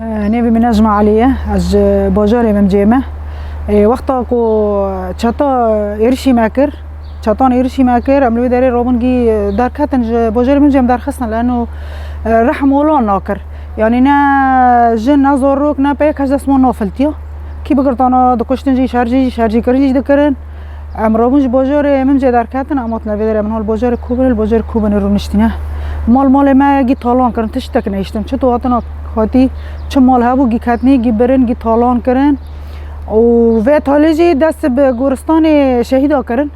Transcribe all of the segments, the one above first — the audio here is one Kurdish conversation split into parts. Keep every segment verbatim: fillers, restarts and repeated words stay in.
Nêvê min Necma Elî ye, ez ji bajarê Mimcê me. Ê, wexta ku çeta êrişî me kir, çetan êrişî me kir, em li wê derê rabûn gî derketin ji bajarê Mimcê em derxistin, leno, e, rehm olan nakir. Yanî ne jin, ne zarok, ne peyek kes dest wan nafiltiya. Kî bigirtana, dikuştin jî, şercî jî, şercîkirin jî dikirin. Em rabûn ji bajarê Mimcê derketin, em hatin vê derê, em hal bajarê Kobanê, li bajarê Kobanê rûniştîne. Mal malê me gî talan kirin, tiştek nehiştin. Çi tu hatina hatî, çi mal hebû gî ketinî, gî birin, gî talan kirin. Û vê talê jî dest bi goristanê şehîda kirin.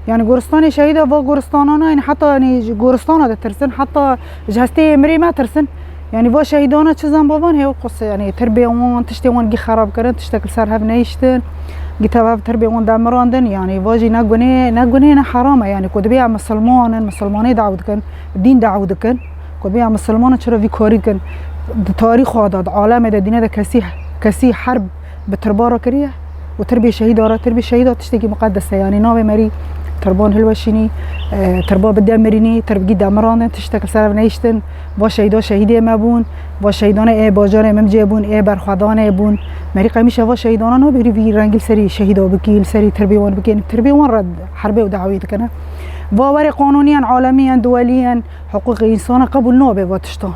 Yani goristanê şehîda va goristanana, yani heta yani ji goristana ditirsin, heta ji hestê mirê me tirsin. Yani va şehîdana çi zan bavan hê qus, yani tirbê wan, tiştê wan gî xerab kirin, tiştek li ser hev neyiştin. Gî tev hev tirbê wan demirandin, yani va jî ne gunê, ne gunê ne heram e, yani ku dibê em misilman in, misilmanê daw dikin, dîn daw dikin. Ku dibê em misilman in, çira vî karî dikin? Di tarîxa de, di alemê de, dîne de kesî, kesî herb bi tirba re kiriye û tirbê şehîda re, tirbê şehîda tiştekî muqedes e, yanî navê merî tirban hilweşînî, e, tirba bidemirînî, tirbgî demirandin, tiştek li ser ev neyiştin, va şehîda şehîdê me bûn, va şehîdana ê bajarê Mimcê bûn, ê berxwedanê bûn. Merî qemîşe va şehîdana nabêrî vî rengî li serî şehîda bikî, li serî tirbê wan bikî, tirbê wan re herbê û dawî dikine. Va werê qanûniyen, alemiyen, duweliyen, hiqûqê însana qebûl nabe va tişta.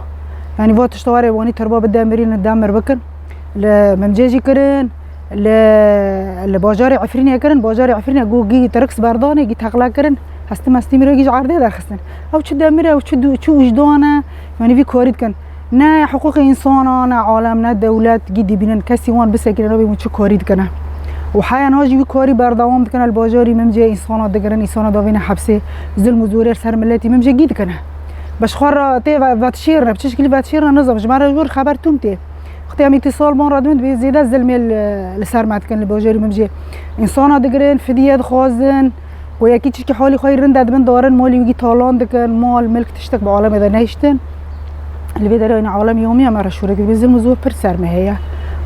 Yanî va tişta were wanî tirba bidemirîn, demir bikin. Li Mimcê jî kirin, li, li bajarê Efrînê kirin, bajarê Efrînê got gî tirks berdanê, gî teqle kirin, hestî mestî mirê gî ji erdê derxistin. Ew çi demir e, ew çi du-, çi wijdan e, yanî vî karî dikin. Ne hiqûqê însana, ne alem, ne dewlet gî dibînin, kesî wan bisekine nabê hûn çi karî dikine. Û heya niha jî wî karî berdewam dikine, li bajarî Mimcê însana digirin, însana davîne hepsê, zilm û zorê li ser miletî Mimcê gî dikine. Bi ji xwe re tê ve-, vetişêrine, bi çi şikilî vetişêrine nizam, ji me re jor xeber tûm tê. Wextê em îtîsal ban re dibin, dibê zêde zilmê li, li ser me dikin li bajarî Mimcê. Însana digirin, fidye dixwazin, ku yekî çişkî halî xwe yî rind e dibin darin, malî wî gî talan dikin, mal, milk, tiştek bi alemê de nehiştin. Li vê derê yanî alem yomî em re şûre kir, zilm û zor pir ser me heye.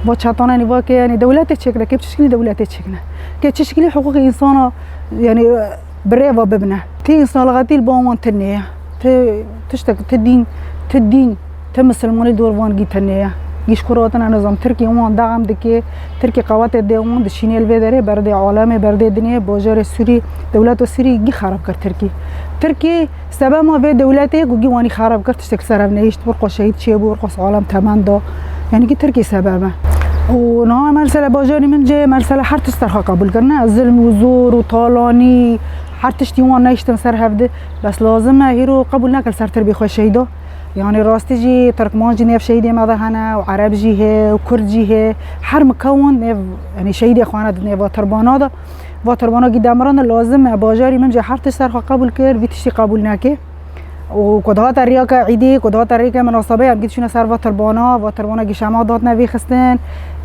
Va çetanenî va ke yanî dewletê çêkine, ke bi çi şikilî dewletê çêkine. Ke çi şikilî hiqûqê însana yanî bi rê ve bibine. Ti însanlixetî li ba wan tune ye. Ti tiştek, ti dîn, ti dîn, ti misilmanî dor van gî tune ye. Gî ji ku re hatine nizam. Tirkî wan dexem dike, Tirkî qewetê dê wan dişînê li vê derê, berdê alemê, berdê dinê, bajarê Sûrî, dewleta Sûrî gî xerab kir Tirkî. Tirkî sebema vê dewletê ku gî wanî xerab kir, tiştek ser ev nehişt, wir qas şehîd çêbû, wir qas alem temen da. Yanî gî Tirkî sebeb e. Û niha mersele bajarî Mimcê, mersele her tişt ser xwe qebûl kirine. Zilm û zor û talanî, her tiştî wan nehiştin ser hevdi. Bes lazim e hîro qebûl neke li ser tirbê xwe şehîda. Yanî rastî jî Tirkman jî nêv şehîdê me de hene û Ereb jî hê û Kurd jî hê. Her mikewan nêv, yanî şehîdê xwe ne di nêva tirbana de. Va tirbana gî demiran de lazim e bajarî Mimcê her tişt ser xwe qebûl kir, vî tiştî qebûl neke. Û ku dihate riyake îdî, ku dihate riyake minasebeyê, em gî diçûne ser va tirbana, va tirbana gî şema datine vêxistin,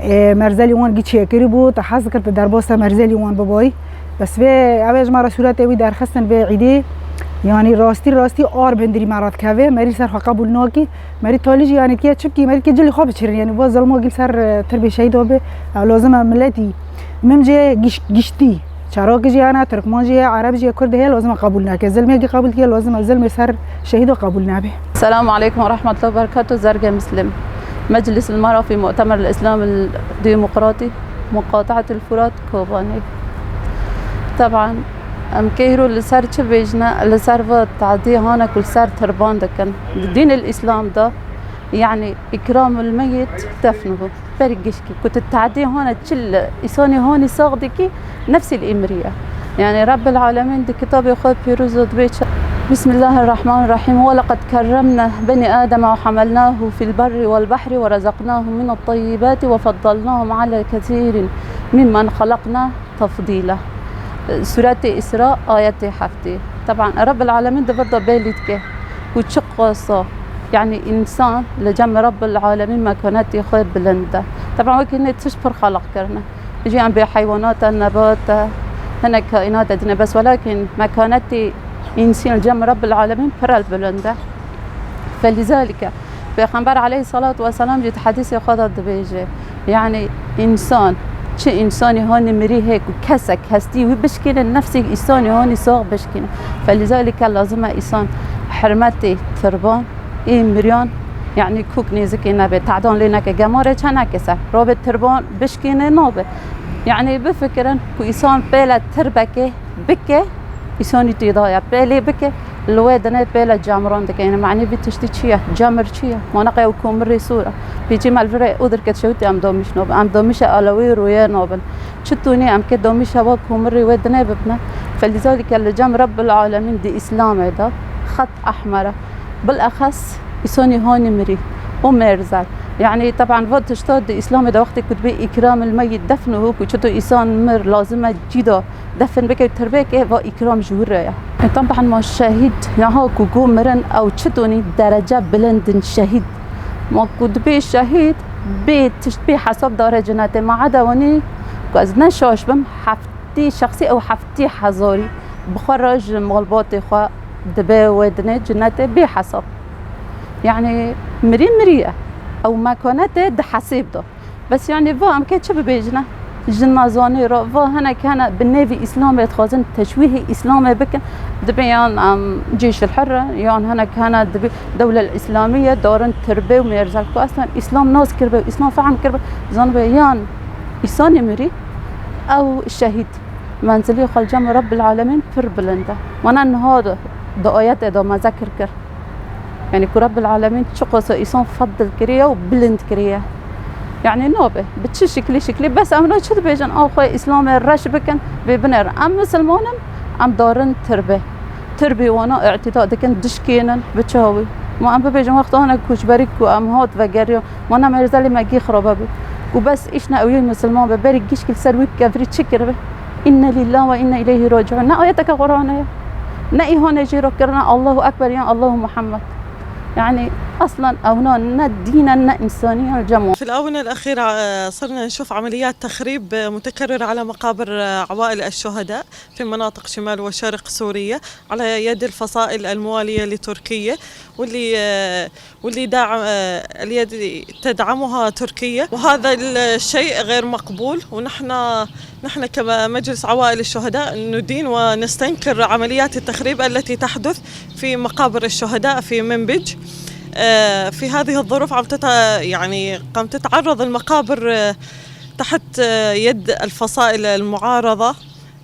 ê, merzelî wan gî çêkirî bû, te hez dikir te derbasa merzelî wan bibayî. Bes vê, ew ê ji me re sûretê wî derxistin vê îdî. Yanî rastî, rastî ar bindirî me re dikeve, merî ser xwe qebûl nakî. Merî talî jî, yanî, tiye çi bikî, merî tiye cilî xwe biçirin. Yanî va zilma gî li ser, e, tirbê şehîda be, e, lazim e miletî Mimcê giş-, giştî. Çerokî jî hene, Tirkman jî ye, Ereb jî ye, Kurd heye, lazim e qebûl neke. Zilmê gî qebûl diye, lazim e zilmê ser şehîda qebûl nebe. السلام عليكم ورحمة الله وبركاته. زرقاء مسلم، مجلس المرأة في مؤتمر الإسلام الديمقراطي، مقاطعة الفرات، كوباني. طبعا، em kê hîro li ser çi bêjine, li ser va tadî hane ku li ser tirban dikin. Di dîn el-Îslam de, yani, ikram el-meyyit defnuhu. Berî gişkî ku tu tadî hane çi li îsanê hanî sax dikî, nefsî li îmrî ye. Yani, Rabbil Alemîn di kitabê xwe pîroz de dibê çi? بسم الله الرحمن الرحيم. ولقد كرمنا بني آدم وحملناهم في البر والبحر ورزقناهم من الطيبات وفضلناهم على كثير ممن خلقنا تفضيلا. Sûretê Îsra, ayetê heftê. Teban, Rabbil Alemîn di vir de belî dike ku çi qasa, yani, însan li cem Rabbil Alemîn mekanetê xwe bilind e. Teban, wekî nê tişt pir xelq kirine. Jî em bê heywanat e, nebat e, hinek kaînat e dine, bes welakin mekanetê însî li cem Rabbil Alemîn pir el bilind e. Felîzalike, Pêxember aleyhissalatu vesselam jî di hedîsê xwe de dibêje, yani, însan, çi însanî hanî mirî hê ku kesek hestî wî bişkîne, nefsê însanî hanî sax bişkîne. Felîzalike lazim e însan hurmetê tirban ê miriyan Yanî kûk nêzikê nebe, te'dan lê neke, gemarê çe neke ser. Rabe tirban bişkêne nabe. Yanî bifikirin ku îsan pêle tirbekê bike, îsanî têda ye. Pêlê bike, li wê dinê pêle cemran dike. Yanî manî vî tiştî çi ye? Cemir çi ye? Ma neqe ew komirê sor e. Pêçî me li virê odir ket şewitî em damîş nabin. Em damîşe alewê rûyê nabin. Çi tûnî em kê damîşe va komirê wê dinê bibine. Felîzalike li cem Rebbil Alemîn di Îslamê de xet ehmer e. Bilexes îsanî hanî mirî û mêrzel. Yanî teban va tişta di Îslamê de wextê ku dibê îkramil meyyit defnuhu, ku çito îsan mir lazim e cî de defin bike û tirbêke, va îkram ji wir re ye. E, teban ma şehîd, niha ku go mirin ew çi donî derece bilind in şehîd. Ma ku dibê şehîd bê tişt, bê hesab dare cinetê. Ma eda wanî ku ez ne şaş bim, heftî şexsî ew heftî hezarî bi xwe re ji malbatê xwe dibe wê dinê cinetê bê hesab. Yanî mirî mirî ye. Ew mekanetê di hesêb de. Bes yanî va em kê çi bibêjine? Jin me zanê re, va hinek hene bi nêvî Îslamê dixwazin teşwîhê Îslamê bikin. Dibê yan em Cîşil Hurr e, yan hinek hene dibê Dewlel Îslamî ye, darin tirbê û mêrzel ku eslen Îslam nas kiribe û Îslam fehm kiribe, zanibe yan îsanê mirî ew şehîd. Menzilê xwe li cem Rebbil Alemîn pir bilind e. Wana niha di, di ayetê de me zekir kir. Yanî ku Rebbil Alemîn çiqas îsan fedil kiriye û bilind kiriye. Yanî nabe. Bi çi şiklî şiklî bes em ne çi dibêjin? Ew xwe Îslamê reş bikin, vê binêrin. Em misilman in, em darin tirbê. Tirbê wana îtîda dikin, dişkênin, bi çawa wî. Ma em bibêjin wexta hene koçberî ku em hat vegeriyan, ma ne mêrzelê me gî xirabe bû. Ku bes îşne ew yê misilman be, berî gişkî li ser wî kevirî çi kiribe? Înne lîllah ve înne îleyhî raciûn. Ne ayeteke Qur'anê ye, ne îhanê jê re kirine Allahu Ekber yan Allahu Muhammed. Yanî eslen ewna ne dîn e, ne însanî ye, cema. في الآونة الأخيرة، آه، صرنا نشوف عمليات تخريب، آه، متكررة على مقابر، آه، عوائل الشهداء في مناطق شمال وشرق سوريا على يد الفصائل الموالية لتركيا، واللي، آه، واللي داعم، آه، اليد تدعمها تركيا، وهذا الشيء غير مقبول. ونحن، نحن كمجلس عوائل الشهداء ندين ونستنكر عمليات التخريب التي تحدث في مقابر الشهداء في منبج. آه، في هذه الظروف عم تت-، يعني، قام تتعرض المقابر، آه، تحت، آه، يد الفصائل المعارضة،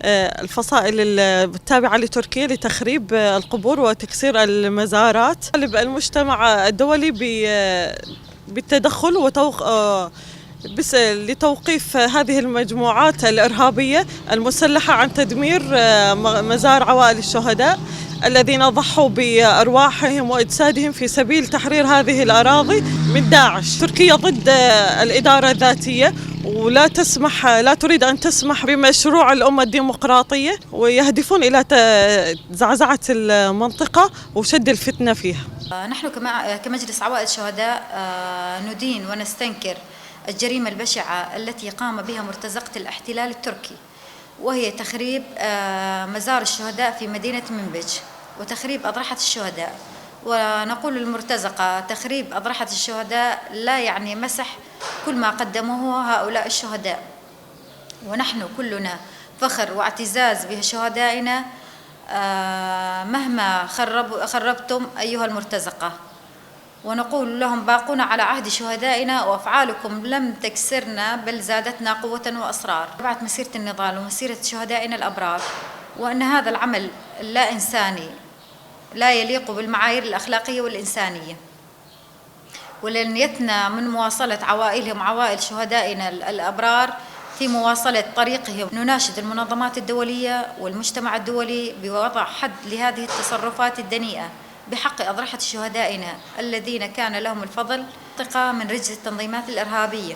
آه، الفصائل ال-، التابعة لتركيا لتخريب، آه، القبور وتكسير المزارات. طالب المجتمع الدولي ب-، آه، بالتدخل وتوق-، آه، بس-، لتوقيف هذه المجموعات الإرهابية المسلحة عن تدمير، آه، م-، مزار عوائل الشهداء الذين ضحوا بأرواحهم وأجسادهم في سبيل تحرير هذه الأراضي من داعش. تركيا ضد، آه، الإدارة الذاتية، ولا تسمح، لا تريد أن تسمح بمشروع الأمة الديمقراطية، ويهدفون إلى ت-، زعزعة المنطقة وشد الفتنة فيها. آه، نحن كما-، كمجلس عوائل الشهداء، آه، ندين ونستنكر الجريمة البشعة التي قام بها مرتزقة الاحتلال التركي، وهي تخريب، آه، مزار الشهداء في مدينة منبج، وتخريب أضرحة الشهداء. ونقول للمرتزقة: تخريب أضرحة الشهداء لا يعني مسح كل ما قدموه هؤلاء الشهداء، ونحن كلنا فخر واعتزاز بشهدائنا، آه، مهما خرب-، خربتم أيها المرتزقة. ونقول لهم: باقونا على عهد شهدائنا، وأفعالكم لم تكسرنا بل زادتنا قوة وإصرار. تبعت مسيرة النضال ومسيرة شهدائنا الأبرار، وأن هذا العمل اللا إنساني لا يليق بالمعايير الأخلاقية والإنسانية، ولنيتنا من مواصلة عوائلهم، عوائل شهدائنا ال-، الأبرار، في مواصلة طريقهم. نناشد المنظمات الدولية والمجتمع الدولي بوضع حد لهذه التصرفات الدنيئة بحق أضرحة شهدائنا الذين كان لهم الفضل. ثقة من رجز التنظيمات الإرهابية.